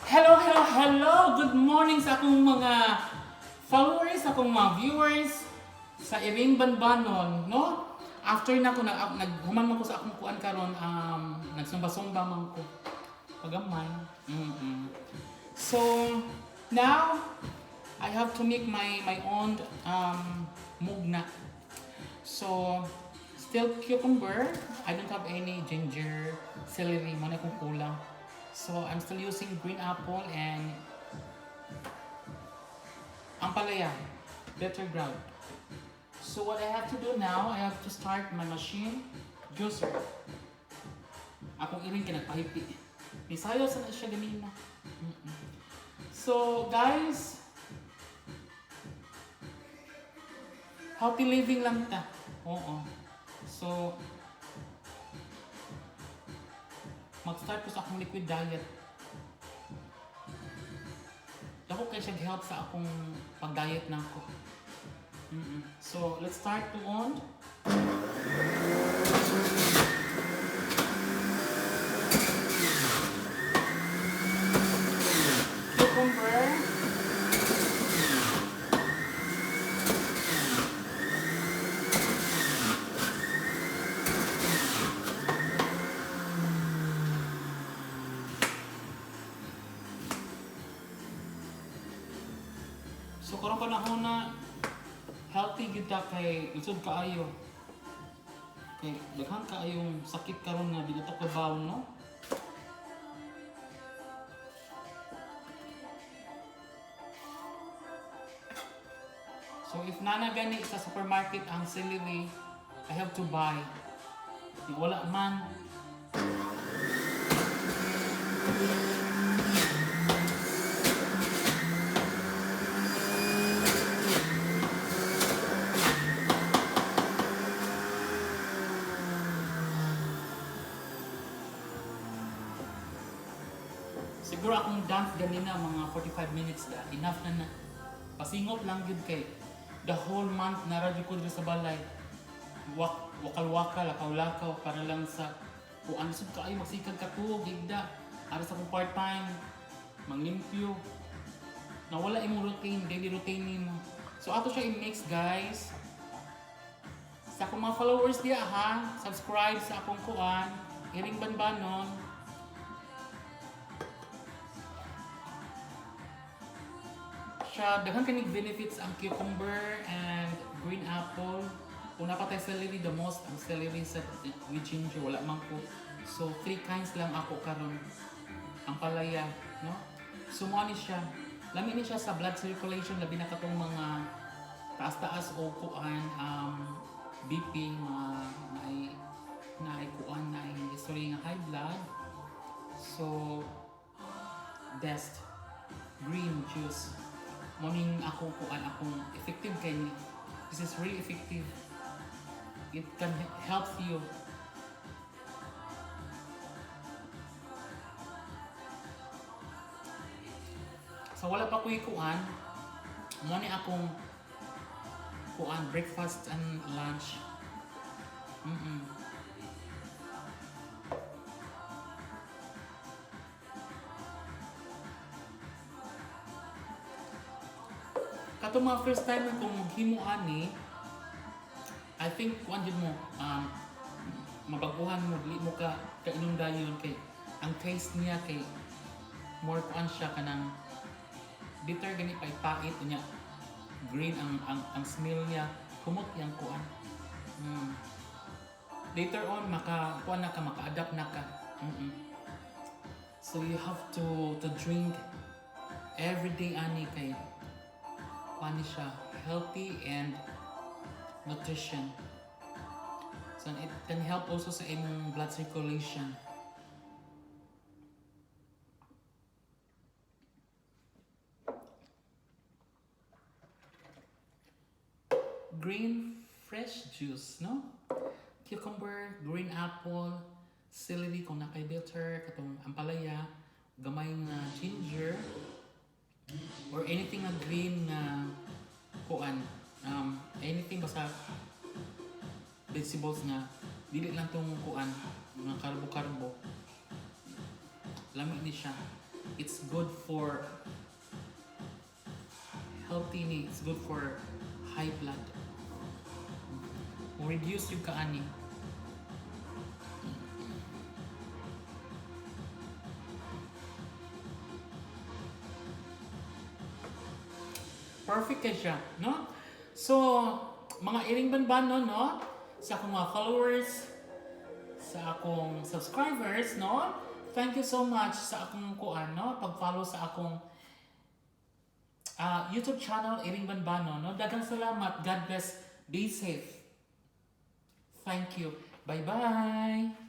Hello, hello, hello! Good morning sa akong mga followers, sa akong mga viewers sa Irene Banbanon, no? After na ako naghuman man ko sa akong kuan karon, nagsumba-sumba man ko. Pagamay. So, now I have to make my own mugna. So, still cucumber. I don't have any ginger, celery, mo na kung kulang. So, I'm still using green apple and ampalaya, better ground. So, what I have to do now, I have to start my machine juicer. Akong iring kinagpahipi. Misayo sa na siya ganina. So, guys, healthy living lang ta. Oo. So, mag-start ko sa akong liquid diet. Dako kay siya help sa akong pag-diet na ako. So, let's start to on. Cucumber. So karon panahon na healthy gyud ta kay lisod kaayo. Kay daghan kaayong sakit karon nga di na ta kabaw, no? So if nana gani sa supermarket ang celery, I have to buy. Di wala man. Siguro akong dance ganina mga 45 minutes da. Enough na na. Pasingot lang gyud kay the whole month na radyo ko diri sa balay. Wakal-wakal, lakaw-lakaw para lang sa kung ano sud kaayo magsikag katuog higda. Ara sa akong part-time manglimpyo. Nawala imong routine, daily routine nimo. So ato siya i-mix, guys. Sa akong mga followers diya ha, subscribe sa akong kuan, Iring Banbanon. Siya daghan kanig benefits ang cucumber and green apple. Kung napatay celery, the most ang celery sa with ginger wala man ko. So three kinds lang ako karon. Ang palaya, no? So mo ni siya. Lami ni siya sa blood circulation, labi na katong mga taas-taas o kuan, BP, mga naay naay kuan, naay history nga high blood. So best green juice. Morning ako kuan akong effective kay ni. This is really effective. It can help you. So wala pa ko'y kuan. Mo ni akong kuan breakfast and lunch. Kato mga first time na kung maghimo ani, I think kuan jud mo, mabaguhan mo, dili mo ka kainom dayon kay ang taste niya kay more kuan siya kanang bitter gani pait niya, green ang smell niya, kumot yang kuan. Later on maka kuan na ka, maka-adapt na ka. So you have to drink every day ani kay kuan ni siya healthy and nutrition. So it can help also sa imong blood circulation. Green fresh juice, no? Cucumber, green apple, celery kung nakay bitter, katong ampalaya, gamay nga ginger, or anything nga green nga kuan. Anything basta vegetables nga dili lang tong kuan mga karbo-karbo. Lami ni siya. It's good for healthy ni. It's good for high blood. Reduce yung kaani. Perfect kay siya, no? So, mga iring banbano, no? Sa akong mga followers, sa akong subscribers, no? Thank you so much sa akong kuan, no? Pag-follow sa akong YouTube channel, Iring Banbano, no? Daghang salamat. God bless. Be safe. Thank you. Bye-bye.